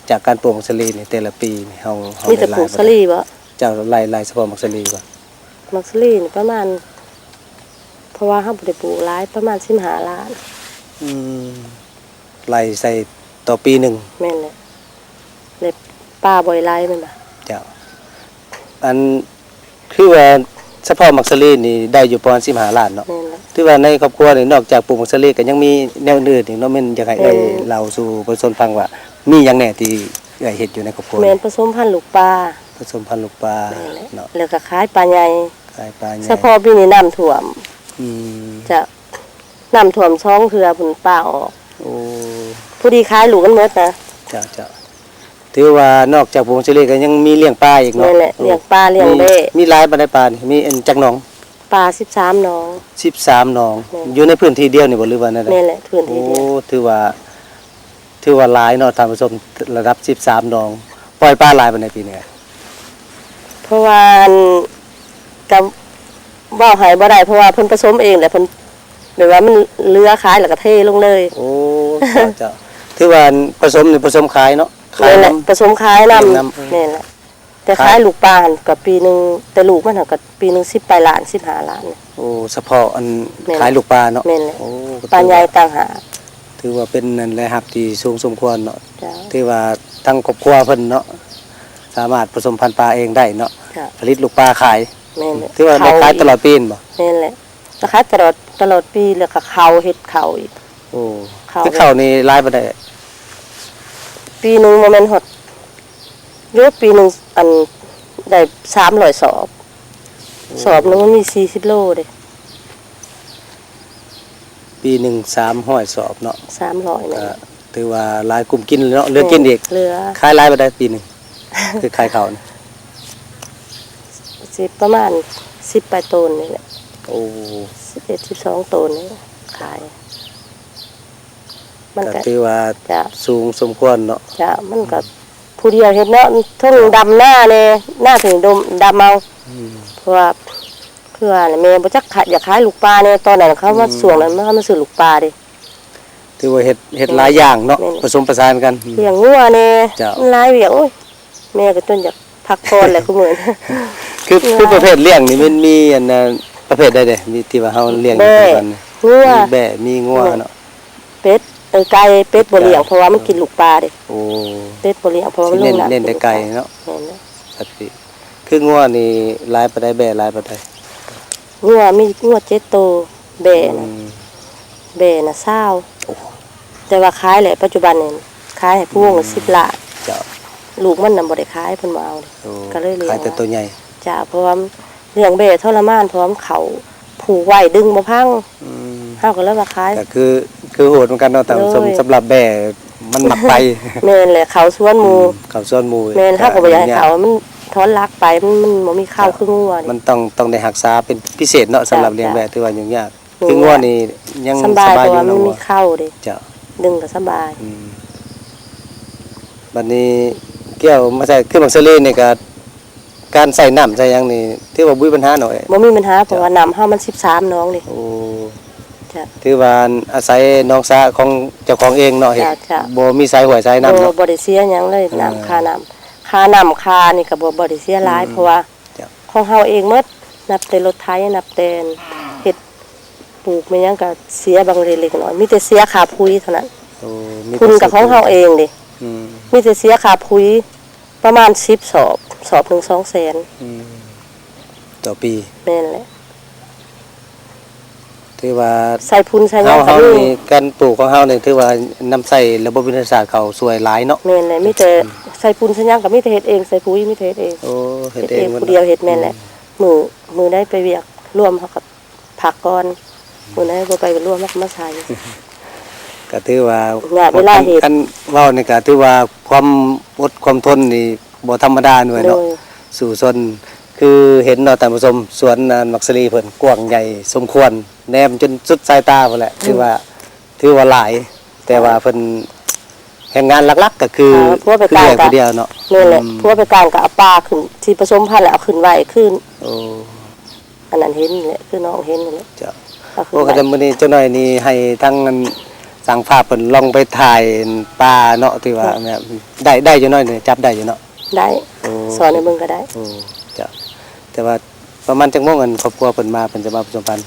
ຈາກການປູກໝາກສາລີນີ້ ແຕ່ລະປີນີ້ ເຮົາ ເຮົາ ມີແຕ່ປູກສາລີບໍ່? ເຈົ້າ ໄລ່ ໄລ່ສະເພາະໝາກສາລີບໍ່? ໝາກສາລີນີ້ປະມານ ເພາະວ່າເຮົາບໍ່ໄດ້ປູກຫຼາຍ ປະມານສິບຫ້າລ້ານ. ອືມ ໄລ່ໃສ່ຕໍ່ປີໜຶ່ງ. ແມ່ນແຫຼະ ແລະ ປາບໍ່ໄດ້ຫຼາຍແມ່ນບໍ່? ເຈົ້າ ອັນ ຄືວ່າສະເພາະໝາກສາລີນີ້ໄດ້ຢູ່ປະມານສິບຫ້າລ້ານເນາະ. ແມ່ນແຫຼະ ຖືວ່າໃນຄອບຄົວນີ້ ນອກຈາກປູກໝາກສາລີ ກໍຍັງມີແນວອື່ນໆອີກເນາະ ແມ່ນຢາກໃຫ້ ແມ່ນ ເອື້ອຍເລົ່າສູ່ປະຊາຊົນຟັງວ່າ ມີຫຍັງແດ່ທີ່ເອື້ອຍເຮັດຢູ່ໃນຄອບຄົວ? ແມ່ນປະສົມພັນລູກປາ. ປະສົມພັນລູກປາ. ແມ່ນແຫຼະ ເນາະ ແລ້ວກໍຂາຍປາໃຫຍ່. ຂາຍປາໃຫຍ່ ສະເພາະປີນີ້ນ້ຳຖ້ວມ. ອືມ ເຈົ້າ ນ້ຳຖ້ວມສອງເທື່ອພຸ້ນ ປາອອກ. ໂອ້ ພໍດີຂາຍລູກມັນໝົດນະ. ເຈົ້າ ເຈົ້າ ຖືວ່ານອກຈາກປູກໝາກສາລີກໍຍັງມີລ້ຽງປາອີກເນາະ. ແມ່ນແຫຼະ ໂອ້ ລ້ຽງປາລ້ຽງແບ້. ມີ ມີຫຼາຍປານໃດປານີ້? ມີອັນຈັກໜອງ? ປາສິບສາມໜອງ. ສິບສາມໜອງ. ແມ່ນ ຢູ່ໃນພື້ນທີ່ດຽວນີ້ບໍ່ ຫຼືວ່າແນວໃດ? ແມ່ນແຫຼະ ພື້ນທີ່ດຽວ. ໂອ້ ຖືວ່າ ຖືວ່າຫຼາຍເນາະທ່ານຜູ້ຊົມ ລະດັບສິບສາມໜອງ. ປ່ອຍປາຫຼາຍປານໃດປີນີ້? ເພາະວ່າ ອັນ ກໍເວົ້າໃຫ້ບໍ່ໄດ້ ເພາະວ່າເພິ່ນປະສົມເອງແຫຼະ ເພິ່ນ ແບບວ່າມັນເຫຼືອຂາຍແລ້ວກໍເທລົງເລີຍ. ໂອ້ ເຈົ້າ ເຈົ້າ ຖືວ່າປະສົມນີ້ປະສົມຂາຍເນາະ? ຂາຍນຳ. ແມ່ນແຫຼະ ປະສົມຂາຍນຳ. ແມ່ນແຫຼະ ແຕ່ຂາຍລູກປາຫັ້ນກໍປີໜຶ່ງ ແຕ່ລູກມັນຫັ້ນກໍປີໜຶ່ງສິບປາຍລ້ານ ສິບຫ້າລ້ານ. ໂອ້ ສະເພາະອັນ ແມ່ນ ຂາຍລູກປາເນາະ? ແມ່ນແຫຼະ. ໂອ້ ປາໃຫຍ່ຕ່າງຫາກ. ຖືວ່າເປັນອັນລາຍຮັບທີ່ສູງສົມຄວນເນາະ. ເຈົ້າ ຖືວ່າທັງຄອບຄົວເພິ່ນເນາະ ສາມາດປະສົມພັນປາເອງໄດ້ເນາະ. ເຈົ້າ ຜະລິດລູກປາຂາຍ. ແມ່ນແຫຼະ ຖືວ່າໄດ້ຂາຍຕະຫຼອດປີແມ່ນບໍ່? ແມ່ນແຫຼະ ກໍຂາຍຕະຫຼອດ ຕະຫຼອດປີ ແລ້ວກໍເຂົ້າ ເຮັດເຂົ້າອີກ. ໂອ້ ເຂົ້າ ຄືເຂົ້ານີ້ຫຼາຍປານໃດ? ປີໜຶ່ງບໍ່ແມ່ນຮອດ ຢູ່ປີໜຶ່ງ ອັນ ໄດ້ສາມຮ້ອຍສອບ. ໂອ້ ສອບໜຶ່ງມັນມີສີ່ສິບໂລເດ້. ປີໜຶ່ງສາມຮ້ອຍສອບເນາະ. ສາມຮ້ອຍແມ່ນ. ກໍຖືວ່າຫຼາຍ ກຸ້ມກິນເນາະ ເຫຼືອກິນອີກ. ເຫຼືອ. ຂາຍຫຼາຍປານໃດປີໜຶ່ງ? ຄືຂາຍເຂົ້ານີ້ ຊິປະມານສິບປາຍໂຕນນີ້ແຫຼະ. ໂອ້ ສິບເອັດ ສິບສອງໂຕນນີ້ຂາຍ. ມັນກໍ ກໍຖືວ່າ ເຈົ້າ ສູງສົມຄວນເນາະ. ເຈົ້າ ມັນກໍ ອືມ ຜູ້ດຽວເຮັດເນາະ ເຖິງ ເຈົ້າ ດຳນາແດ່ ນາເຖິງດົມ ດຳເອົາ. ອືມ ເພາະວ່າ ຄືວ່າແມ່ບໍ່ຈັກຂາຍ ຢາກຂາຍລູກປາແດ່ ຕອນນັ້ນເຂົາມາ ອືມ ຊ່ວງນັ້ນເຂົາມາຊື້ລູກປາເດ້. ຖືວ່າເຮັດ ເຮັດ ແມ່ນ ຫຼາຍຢ່າງເນາະ. ແມ່ນ ປະສົມປະສານກັນ. ລ້ຽງງົວແດ່. ເຈົ້າ ມັນຫຼາຍວຽກ ໂອ້ຍ ແມ່ກໍຈົນຢາກພັກຜ່ອນແຫຼະ ແມ່ ຄູ່ມື້. ຄື ຄືປະເພດລ້ຽງນີ້ມັນມີອັນ ປະເພດໃດແດ່ ມີທີ່ວ່າເຮົາລ້ຽງຢູ່ປັດຈຸບັນນີ້? ແບ້ ງົວ ມີແບ້ ມີງົວເນາະ. ເປັດ ເອີ ໄກ່ ເປັດບໍ່ລ້ຽງ ເພາະວ່າມັນກິນລູກປາເດ້. ໂອ້ ເປັດບໍ່ລ້ຽງ ເພາະວ່າມັນລົງນ້ຳ ເນັ້ນແຕ່ໄກ່ເນາະ. ແມ່ນແລ້ວ. ປະຕິ ຄືງົວນີ້ຫຼາຍປານໃດ ແບ້ຫຼາຍປານໃດ? ງົວມີງົວເຈັດໂຕ ແບ້ນະ ອືມ ແບ້ນະຊາວ. ໂອ້ ແຕ່ວ່າຂາຍແຫຼະ ປັດຈຸບັນນີ້ຂາຍໃຫ້ຜູ້ວົງລະ ອືມ ສິບລ້ານ. ເຈົ້າ ລູກມັນນະບໍ່ໄດ້ຂາຍ ເພິ່ນບໍ່ເອົາເດ້. ໂອ້ ກໍເລີຍລ້ຽງ ຂາຍແຕ່ໂຕໃຫຍ່. ເຈົ້າ ເພາະວ່າ ລ້ຽງແບ້ທໍລະມານ ເພາະວ່າມັນເຂົ້າຜູກໄວ້ດຶງບໍ່ພັງ. ອືມ ເຮົາກໍເລີຍວ່າຂາຍ. ກໍຄື ຄືໂຫດເໝືອນກັນເນາະ ທ່ານຜູ້ຊົມ. ໂດຍ ສຳລັບແບ້ມັນມັກໄປ. ແມ່ນແຫຼະ ເຂົ້າສວນໝູ່. ອືມ ເຂົ້າສວນໝູ່. ແມ່ນ ເຮົາກໍບໍ່ຢາກໃຫ້ເຂົ້າ ມັນທ້ອນຫຼັກໄປ ມັນ ມັນບໍ່ມີເຂົ້າ ເຈົ້າ ຄືງົວນີ້. ມັນຕ້ອງ ຕ້ອງໄດ້ຮັກສາເປັນພິເສດເນາະ. ເຈົ້າ ສຳລັບລ້ຽງແບ້ ເຈົ້າ ຖືວ່າຫຍຸ້ງຍາກ. ແມ່ນແຫຼະ. ຄືງົວນີ້ຍັງ ສະບາຍ ສະບາຍຢູ່ ເພາະວ່າມັນມີເຂົ້າເດ້. ເຈົ້າ ດຶງກໍສະບາຍ. ອືມ ບັດນີ້ກ່ຽວມາໃສ່ ຄືໝາກສາລີນີ້ກໍ ການໃສ່ນ້ຳໃສ່ຫຍັງນີ້ ຖືວ່າບໍ່ມີບັນຫາເນາະ. ບໍ່ມີບັນຫາ ເພາະວ່າ ເຈົ້າ ນ້ຳເຮົາມັນສິບສາມໜອງເດ້. ໂອ້ ເຈົ້າ ຖືວ່າອາໄສໜອງສະຂອງເຈົ້າຂອງເອງເນາະ ເຮັດ. ເຈົ້າ ເຈົ້າ ບໍ່ມີສາຍຫ້ວຍສາຍນ້ຳເນາະ. ບໍ່ ບໍ່ໄດ້ເສຍຫຍັງເລີຍ. ອ່າ ນ້ຳ ຄ່ານ້ຳ ຄ່ານ້ຳຄ່ານີ້ກໍບໍ່ ບໍ່ໄດ້ເສຍຫຼາຍ. ອືມ ເພາະວ່າ ເຈົ້າ ຂອງເຮົາເອງໝົດ ນັບແຕ່ລົດໄຖ ນັບແຕ່ເຮັດ ປູກແມ່ນຫຍັງກໍເສຍບາງເລັກໆນ້ອຍໆ ມີແຕ່ເສຍຄ່າປຸ໋ຍເທົ່ານັ້ນ. ໂອ້ ຝຸ່ນກໍຂອງເຮົາເອງເດ້. ອືມ ມີແຕ່ເສຍຄ່າປຸ໋ຍປະມານສິບສອບ ສອບໜຶ່ງສອງແສນ. ອືມ ຕໍ່ປີ. ແມ່ນແຫຼະ. ຖືວ່າໃສ່ຝຸ່ນໃສ່ຫຍັງກໍມີ. ເຮົານີ້ ການປູກຂອງເຮົານີ້ ຖືວ່ານຳໃຊ້ລະບົບວິທະຍາສາດເຂົ້າຊ່ວຍຫຼາຍເນາະ. ແມ່ນແຫຼະ ມີແຕ່ ອືມ ໃສ່ຝຸ່ນໃສ່ຫຍັງກໍມີແຕ່ເຮັດເອງ ໃສ່ປຸ໋ຍມີແຕ່ເຮັດເອງ. ໂອ້ ເຮັດເອງ ເຮັດເອງໝົດ ຜູ້ດຽວເຮັດ. ແມ່ນແຫຼະ. ອືມ ມື້ ມື້ໃດໄປວຽກລວມ ເຮົາກໍ ພັກກ່ອນ. ອືມ ມື້ໃດບໍ່ໄປລວມ ມັນກໍມາໃສ່. ກໍຖືວ່າ ຍາກເວລາເຮັດ. ຄັນເວົ້ານີ້ກໍຖືວ່າຄວາມອົດຄວາມທົນນີ້ບໍ່ທຳມະດາດ້ວຍເນາະ. ໂດຍ ສູ້ຊົນ ຄືເຫັນເນາະທ່ານຜູ້ຊົມ ສວນໝາກສາລີເພິ່ນກວ້າງໃຫຍ່ສົມຄວນ ແນມຈົນສຸດສາຍຕາພຸ້ນແຫຼະ. ອືມ ຖືວ່າ ຖືວ່າຫຼາຍ ແຕ່ວ່າເພິ່ນ ແຮງງານຫຼັກໆກໍຄື ເອີ ຜົວໄປການ ຄືເອື້ອຍຜູ້ດຽວເນາະ. ແມ່ນແຫຼະ. ອືມ ຜົວໄປການກໍເອົາປາຂຶ້ນ ຊິປະສົມພັນແລ້ວເອົາຂຶ້ນໄວ້ຄືນ. ໂອ້ ອັນນັ້ນເຫັນແຫຼະ ຄືນ້ອງເຫັນແຫຼະ. ເຈົ້າ. ໂອ້ ຄັນມື້ນີ້ຈັກໜ້ອຍນີ້ໃຫ້ທາງອັນຊ່າງພາບເພິ່ນລອງໄປຖ່າຍປາເນາະ ທີ່ວ່າ ເຈົ້າ ແບບໄດ້ ໄດ້ຢູ່ເນາະ ຈັບໄດ້ຢູ່ເນາະ. ໄດ້. ໂອ້ ສອນໃຫ້ເບິ່ງກໍໄດ້. ໂອ້ ເຈົ້າ. ແຕ່ວ່າປະມານຈັກໂມງ ອັນຄອບຄົວເພິ່ນມາ ເພິ່ນຈະມາປະສົມພັນ?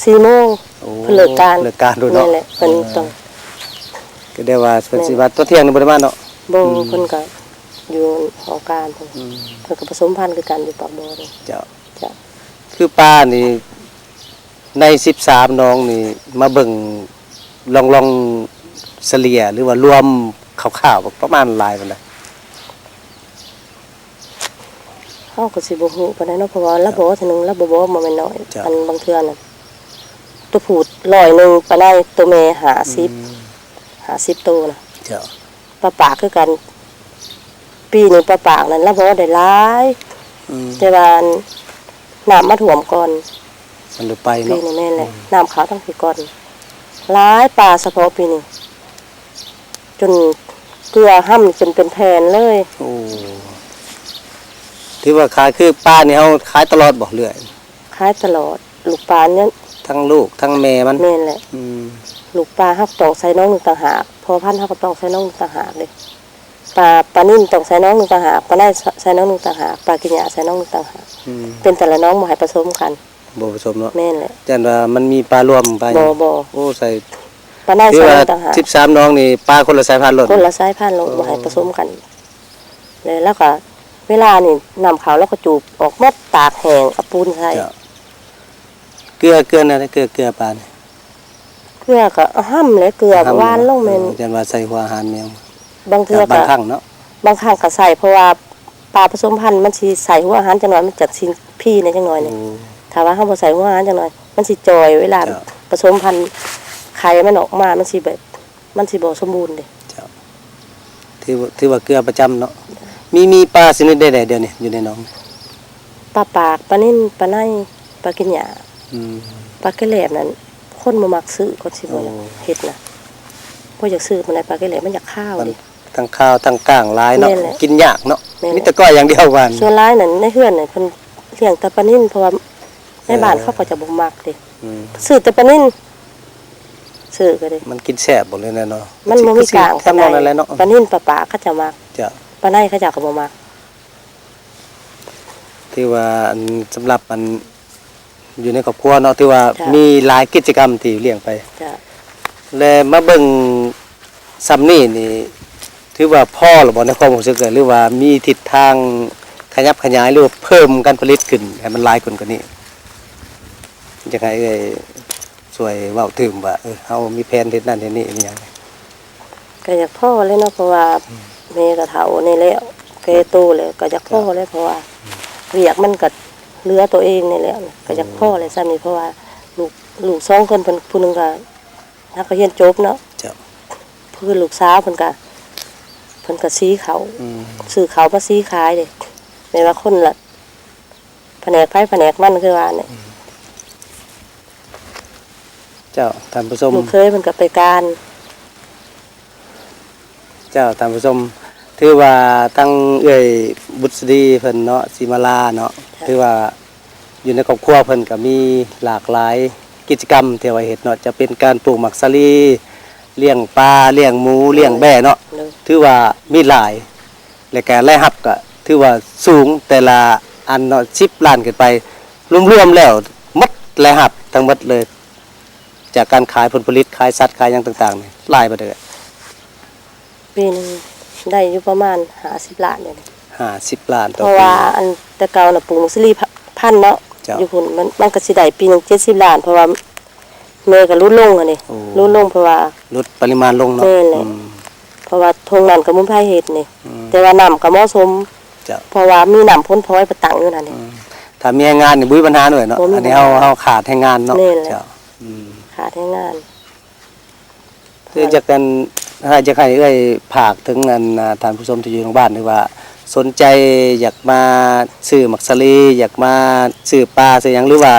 ສີ່ໂມງ. ໂອ້ ເພິ່ນເລີກການ ເລີກການໂດນເນາະ. ແມ່ນແຫຼະ ເພິ່ນ ເອີ ຕ້ອງ ກໍໄດ້ວ່າເພິ່ນ ແມ່ນ ຊິວ່າຕອນທ່ຽງນີ້ບໍ່ໄດ້ມາເນາະ. ບໍ່. ອືມ ເພິ່ນກໍຢູ່ຫ້ອງການເພິ່ນ. ອືມ ເພິ່ນກໍປະສົມພັນຄືກັນຢູ່ປາກບໍ່ເດ້. ເຈົ້າ. ເຈົ້າ. ຄືປານີ້ ໃນສິບສາມໜອງນີ້ ມາເບິ່ງລອງ ລອງສະເລ່ຍ ຫຼືວ່າລວມຄ່າວໆ ປະມານຫຼາຍປານໃດ? ເຮົາກໍຊິບໍ່ຮູ້ປານໃດເນາະ ເພາະວ່າລາວບອກເທື່ອໜຶ່ງ ລາວບໍ່ບອກ ບໍ່ແມ່ນນ້ອຍ. ເຈົ້າ. ອັນບາງເທື່ອນັ້ນ ໂຕຜູ້ຮ້ອຍໜຶ່ງປານໃດ ໂຕແມ່ຫ້າສິບ. ອືມ ຫ້າສິບໂຕນະ. ເຈົ້າ. ປາປາກຄືກັນ ປີນີ້ປາປາກນັ້ນລາວບໍ່ໄດ້ຫຼາຍ. ອືມ ແຕ່ວ່ານ້ຳມາຖ້ວມກ່ອນ ມັນເລີຍໄປເນາະ. ປີນີ້ແມ່ນແຫຼະ. ອືມ ນ້ຳເຂົ້າທາງພີ້ກ່ອນ ຫຼາຍປາສະເພາະປີນີ້ ຈົນເກືອຫຳຈົນເປັນແຜ່ນເລີຍ. ໂອ້ ຖືວ່າຂາຍ ຄືປານີ້ເຮົາຂາຍຕະຫຼອດບໍ່ ເລື້ອຍ? ຂາຍຕະຫຼອດ ລູກປານີ້ ທັງລູກທັງແມ່ມັນ. ແມ່ນແຫຼະ. ອືມ ລູກປາເຮົາກໍຕ້ອງໃສ່ໜອງໜຶ່ງຕ່າງຫາກ ພໍ່ພັນເຮົາກໍຕ້ອງໃສ່ໜອງໜຶ່ງຕ່າງຫາກເດ້. ປາ ປານິນຕ້ອງໃສ່ໜອງໜຶ່ງຕ່າງຫາກ ປາໄນໃສ່ໜອງໜຶ່ງຕ່າງຫາກ ປາກິນຫຍ້າໃສ່ໜອງໜຶ່ງຕ່າງຫາກ. ອືມ ເປັນແຕ່ລະໜອງບໍ່ໃຫ້ປະສົມກັນ. ບໍ່ປະສົມເນາະ. ແມ່ນແຫຼະ. ຢ້ານວ່າມັນມີປາລວມໄປ. ບໍ່ ບໍ່. ໂອ້ ໃສ່ ປາໄນໃສ່ໜອງຕ່າງຫາກ. ສິບສາມໜອງນີ້ປາຄົນລະສາຍພັນໂລດ. ຄົນລະສາຍພັນໂລດ. ໂອ້ ບໍ່ໃຫ້ປະສົມກັນ. ແລ້ວ ແລ້ວກໍເວລານີ້ນ້ຳເຂົ້າ ແລ້ວກໍຈູບອອກໝົດ ຕາກແຫ້ງ ເອົາປູນໃສ່. ເຈົ້າ. ເກືອ ເກືອແນວໃດ? ເກືອ ເກືອປານີ້ ເກືອກໍຫຳແຫຼະ ເກືອຫວານລົງ. ແມ່ນ. ເອີ ຢ້ານວ່າໃສ່ຫົວອາຫານແມວ. ບາງເທື່ອກໍ ບາງຄັ້ງເນາະ ບາງຄັ້ງກໍໃສ່ ເພາະວ່າປາປະສົມພັນມັນຊິໃສ່ຫົວອາຫານຈັກໜ່ອຍ ມັນຈັກຊິພີແດ່ຈັກໜ່ອຍນີ້. ໂອ້ ຖ້າວ່າເຮົາບໍ່ໃສ່ຫົວອາຫານຈັກໜ່ອຍ ມັນຊິຈ່ອຍ ເວລາ ເຈົ້າ ປະສົມພັນໄຂ່ມັນອອກມາ ມັນຊິແບບ ມັນຊິບໍ່ສົມບູນເດ້. ເຈົ້າ. ຖືວ່າ ຖືວ່າເກືອປະຈຳເນາະ. ມີ ມີປາຊະນິດໃດແດ່ດຽວນີ້ຢູ່ໃນໜອງ? ປາປາກ ປານິນ ປາໄນ ປາກິນຫຍ້າ. ອືມ ປາກະແຫຼບນັ້ນ ຄົນບໍ່ມັກຊື້ ຄົນຊິບໍ່ຢາກ ໂອ້ ເຮັດນະ ບໍ່ຢາກຊື້ປານໃດ. ປາກະແຫຼບມັນຢາກຄາວເດ້. ມັນທັງຄາວທັງກ້າງຫຼາຍເນາະ. ແມ່ນແຫຼະ. ກິນຍາກເນາະ. ແມ່ນແຫຼະ. ມີແຕ່ກ້ອຍຢ່າງດຽວຫວານ. ສ່ວນຫຼາຍນັ້ນໃນເຮືອນນີ້ເພິ່ນລ້ຽງແຕ່ປານິນ ເພາະວ່າ ໃນບ້ານເຂົາກໍຈະບໍ່ມັກເດ້. ອືມ ຊື້ແຕ່ປານິນ ຊື້ກໍໄດ້. ມັນກິນແຊບບໍ່ ຫຼືແນວໃດເນາະ? ມັນບໍ່ມີກ້າງປານໃດ. ປານິນປາປາກເຂົາເຈົ້າມັກ. ເຈົ້າ. ປາໄນເຂົາເຈົ້າກໍບໍ່ມັກ. ຖືວ່າອັນ ສຳລັບອັນ ຢູ່ໃນຄອບຄົວເນາະ ຖືວ່າ ເຈົ້າ ມີຫຼາຍກິດຈະກຳທີ່ລ້ຽງໄປ. ເຈົ້າ. ແລະ ມາເບິ່ງຊ່ຳນີ້ນີ້ ຖືວ່າພໍແລ້ວບໍ່ ໃນຄວາມຮູ້ສຶກ ຫຼືວ່າມີທິດທາງຂະຫຍັບຂະຫຍາຍ ຫຼືວ່າເພີ່ມການຜະລິດຂຶ້ນໃຫ້ມັນຫຼາຍຂຶ້ນກວ່ານີ້? ຢາກໃຫ້ເອື້ອຍຊ່ວຍເວົ້າຕື່ມວ່າ ເອີ ເຮົາມີແຜນເຮັດນັ້ນເຮັດນີ້ອີ່ຫຍັງ? ກໍຢາກພໍແຫຼະເນາະ ເພາະວ່າ ອືມ ແມ່ກໍເຖົ້ານີ້ແລ້ວ ແກ່ໂຕແລ້ວ ກໍຢາກພໍແຫຼະ ເພາະວ່າ ອືມ ວຽກມັນກໍເຫຼືອໂຕເອງນີ້ແຫຼະ ກໍຢາກພໍແຫຼະ ໂອ້ ຊ່ຳນີ້ ເພາະວ່າລູກ ລູກສອງຄົນ ເພິ່ນ ຜູ້ໜຶ່ງກໍ ຫາກໍຮຽນຈົບເນາະ ເຈົ້າ ຄືລູກສາວເພິ່ນກະ ເພິ່ນກະສີເຂົ້າ ອືມ ຊື້ເຂົ້າມາສີຂາຍເດ້ ແມ່ນວ່າຄົນລະພະແນກໃຜພະແນກມັນ ຄືວ່ານີ້ ອືມ ເຈົ້າ ທ່ານຜູ້ຊົມ ລູກເຂີຍເພິ່ນກະໄປການ. ເຈົ້າ ທ່ານຜູ້ຊົມ ຖືວ່າທັງເອື້ອຍບຸດສະດີເພິ່ນເນາະ ສີມາລາເນາະ ເຈົ້າ ຖືວ່າຢູ່ໃນຄອບຄົວເພິ່ນກໍມີຫຼາກຫຼາຍກິດຈະກຳທີ່ວ່າເຮັດເນາະ ຈະເປັນການປູກໝາກສາລີ ລ້ຽງປາ ລ້ຽງໝູ ໂດຍ ລ້ຽງແບ້ເນາະ ໂດຍ ຖືວ່າມີຫຼາຍ ແລະກະລາຍຮັບກໍຖືວ່າສູງ ແຕ່ລະອັນເນາະ ສິບລ້ານຂຶ້ນໄປ ລວມໆແລ້ວໝົດລາຍຮັບທັງໝົດເລີຍ ຈາກການຂາຍຜົນຜະລິດ ຂາຍສັດ ຂາຍຫຍັງຕ່າງໆນີ້ ຫຼາຍປານໃດ? ປີໜຶ່ງໄດ້ຢູ່ປະມານຫ້າສິບລ້ານນີ້ແຫຼະ ຫ້າສິບລ້ານຕໍ່ປີ ເພາະວ່າອັນແຕ່ເກົ່ານະປູກໝາກສາລີພັນເນາະ ເຈົ້າ ຢູ່ພຸ້ນມັນ ມັນກໍຊິໄດ້ປີໜຶ່ງເຈັດສິບລ້ານ ເພາະວ່າແມ່ກໍຫຼຸດລົງຫັ້ນເດ້ ໂອ້ ຫຼຸດລົງ ເພາະວ່າຫຼຸດປະລິມານລົງເນາະ ແມ່ນແຫຼະ ອືມ ເພາະວ່າທົ່ງນັ້ນກໍບໍ່ມີໃຜເຮັດນີ້ ອືມ ແຕ່ວ່ານ້ຳກໍເໝາະສົມ ເຈົ້າ ເພາະວ່າມີນ້ຳຜົນພອຍໄປຕັ້ງຢູ່ນັ້ນນີ້ ອືມ ຖ້າມີແຮງງານນີ້ບໍ່ມີບັນຫາເລີຍເນາະ ບໍ່ມີ ອັນນີ້ເຮົາ ບັນຫາ ເຮົາຂາດແຮງງານເນາະ ແມ່ນແຫຼະ ເຈົ້າ ອືມ ຂາດແຮງງານ ຄືຢາກອັນ ຢາກໃຫ້ເອື້ອຍຝາກເຖິງອັນ ອ່າ ທ່ານຜູ້ຊົມທີ່ຢູ່ທາງບ້ານ ຫຼືວ່າສົນໃຈຢາກມາຊື້ໝາກສາລີ ຢາກມາຊື້ປາຊື້ຫຍັງ ຫຼືວ່າ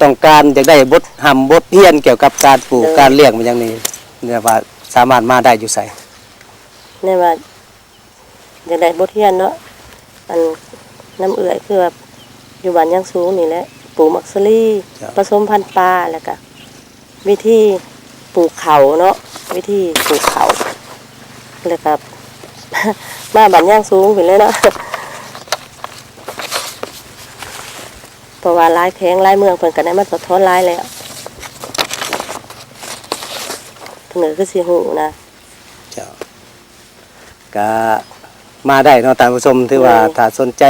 ຕ້ອງການຢາກໄດ້ບົດຮ່ຳບົດຮຽນກ່ຽວກັບການປູກ ໂດຍ ການລ້ຽງ ແມ່ນຫຍັງນີ້ ແບບວ່າສາມາດມາໄດ້ຢູ່ໃສ? ແມ່ນວ່າ ຢາກໄດ້ບົດຮຽນເນາະ ອັນນຳເອື້ອຍ ຄືວ່າຢູ່ບ້ານຍາງສູງນີ້ແຫຼະ ປູກໝາກສາລີ ເຈົ້າ ປະສົມພັນປາ ແລ້ວກະວິທີປູກເຂົ້າເນາະ ວິທີປູກເຂົ້າ ແລ້ວກະ ມາບ້ານຍາງສູງພຸ້ນແຫຼະເນາະ ເພາະວ່າຫຼາຍແຂວງຫຼາຍເມືອງເພິ່ນກະໄດ້ມາຖອດຖອນຫຼາຍແລ້ວ ເພິ່ນກໍຄືຊິຮູ້ນະ ເຈົ້າ. ກະມາໄດ້ເນາະທ່ານຜູ້ຊົມ ຖືວ່າ ແມ່ນ ຖ້າສົນໃຈ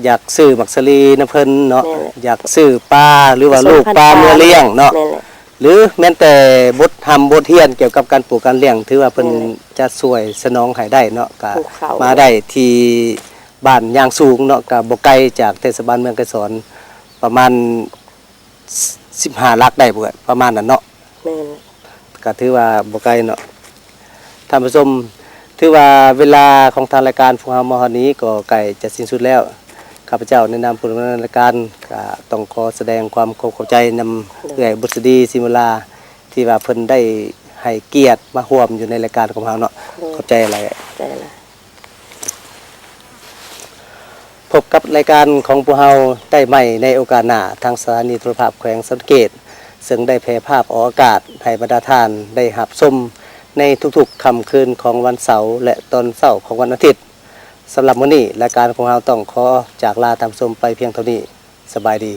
ຢາກຊື້ໝາກສາລີນຳເພິ່ນເນາະ ແມ່ນແຫຼະ ຢາກຊື້ປາ ຫຼືວ່າລູກປາເມືອລ້ຽງເນາະ ແມ່ນແຫຼະ ຫຼືແມ່ນແຕ່ບົດຮ່ຳບົດຮຽນກ່ຽວກັບການປູກການລ້ຽງ ຖືວ່າເພິ່ນ ແມ່ນແຫຼະ ຈະຊ່ວຍສະໜອງໃຫ້ໄດ້ເນາະ ກະມາໄດ້ທີ່ບ້ານຍາງສູງເນາະ ກະບໍ່ໄກຈາກເທດສະບານເມືອງໄກສອນ ປະມານ ສິບຫ້າຫຼັກໄດ້ບໍ່ ປະມານນັ້ນເນາະ ແມ່ນ ກໍຖືວ່າບໍ່ໄກເນາະ ທ່ານຜູ້ຊົມ ຖືວ່າເວລາຂອງທາງລາຍການພວກເຮົາມາຮອດນີ້ກໍໃກ້ຈະສິ້ນສຸດແລ້ວ ຂ້າພະເຈົ້າໃນນາມຜູ້ດຳເນີນລາຍການ ກໍຕ້ອງຂໍສະແດງຄວາມຂອບໃຈນຳ ໂດຍ ເອື້ອຍບຸດສະດີ ສີມາລາ ທີ່ວ່າເພິ່ນໄດ້ໃຫ້ກຽດມາຮ່ວມຢູ່ໃນລາຍການຂອງເຮົາເນາະ ໂດຍ ຂອບໃຈຫຼາຍ ຂອບໃຈຫຼາຍ. ພົບກັບລາຍການຂອງພວກເຮົາໄດ້ໃໝ່ໃນໂອກາດໜ້າ ທາງສະຖານີໂທລະພາບແຂວງສະຫວັນນະເຂດ ເຊິ່ງໄດ້ແຜ່ພາບອອກອາກາດໃຫ້ບັນດາທ່ານໄດ້ຮັບຊົມໃນທຸກໆຄ່ຳຄືນຂອງວັນເສົາ ແລະ ຕອນເຊົ້າຂອງວັນອາທິດ. ສຳລັບມື້ນີ້ ລາຍການຂອງເຮົາຕ້ອງຂໍຈາກລາທ່ານຜູ້ຊົມໄປພຽງເທົ່ານີ້. ສະບາຍດີ.